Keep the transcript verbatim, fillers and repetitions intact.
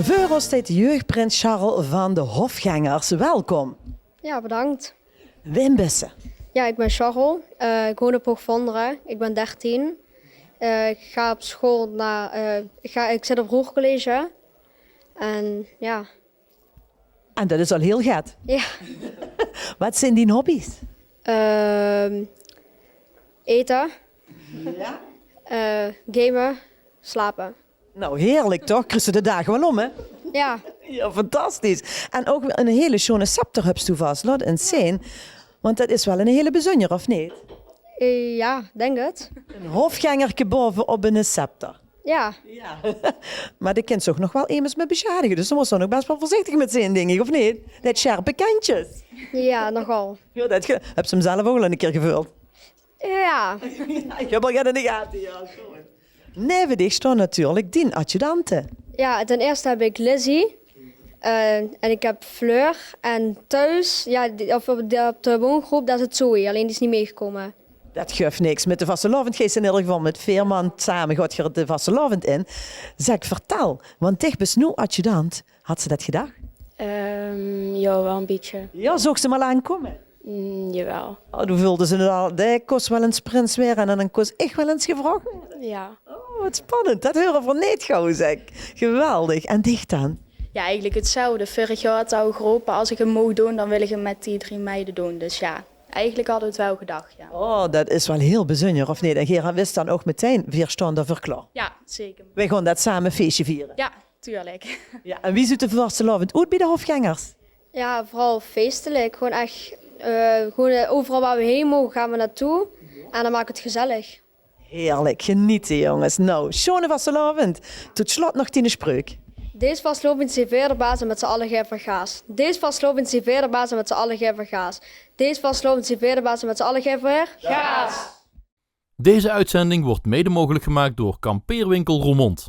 Veur ós steit jeugprins Charles van de Hofgengers. Welkom. Ja, bedankt. Wem bis se? Ja, ik ben Charles. Eh, ik woon op Hoogvonderen. Ik ben dertien. Eh, ik ga op school naar... eh, ik, ga, ik zit op Roercollege. En ja. En dat is al hiel get. Ja. Wat zeen dien hobby's? Ehm, eten. Eh, gamen. Slapen. Nou, heerlijk toch? Kriegs se de daag waal óm, hè? Ja. Ja, fantastisch. En ouch 'n hele sjoeane scepter höbs doe vas, laot ins zeen. Want dat is waal 'n hele bezunjer, of neet? Eh, ja, denk het. 'n Hofgengerke baove op 'ne scepter. Ja. Ja. Mer dao kins se ouch nog waal emes mit besjadige. Dus doe mós dan ouch bès waal veurzichtig mit zeen, dink ich, of neet? Dat sjerpe kentjes. Ja, nogal. Ja, dat ge- höbs se 'm zelf ouch al 'ne kier geveuld? Ja. Ja, ich höb al get in de gate, ja. Neve dich staon natuurlik dien adjudante. Ja, ten eerste heb ik Lizzie. Eh, en ik heb Fleur. En thuis, ja, die- of op de, op de woongroep, daar zit Zoe. Alleen die is niet meegekomen. Dat guf niks. Mit de vastelaovend geis se in eder geval mit veer man same gaot geer de vastelaovend in. Zèk, vertèl, want dich bis noe adjudant. Hads se dat gedach? Ehm, ja, wel een beetje. Ja, zoogs se 'm al aankómme? Mm, jawel. Oh, doe veulde se 't al. Dae kós waal ins prins waere en dan kós ich waal ins gevraog waere. Ja. Oh, wat spannend. Dat heure v'r neet gauw, zeg. Geweldig. En dich dan? Ja, eigenlijk hetzelfde. Vorig jaar had ik al geroepen, als ik hem mocht doen, dan wil ik hem met die drie meiden doen. Dus ja, eigenlijk hadden we het wel gedacht, ja. Oh, dat is waal hiel bezunjer, of neet? En geer wis dan ouch metein, veer staon d'r veur klaor. Ja, zeker. Veer gaon dat same feesje viere. Ja, tuurlijk. Ja, en wie zuut de vastelaovend oet bie de Hofgengers? Ja, vooral feestelijk. Gewoon echt, eh, gewoon eh, overal waar we heen mogen gaan we naartoe. En dan maken we het gezellig. Heerlijk, geniete, jonges. Nou, sjoene vastelaovend. Tot slot nog dien spreuk. Deze vastelaovend zien veer de baas en met z'n allen geven we gaas. Deze vastelaovend zien veer de baas en met z'n allen geven we gaas. Deze vastelaovend zien veer de baas en met z'n allen geven we gaas. Deze uitzending wordt mede mogelijk gemaakt door Kampeerwinkel Roermond.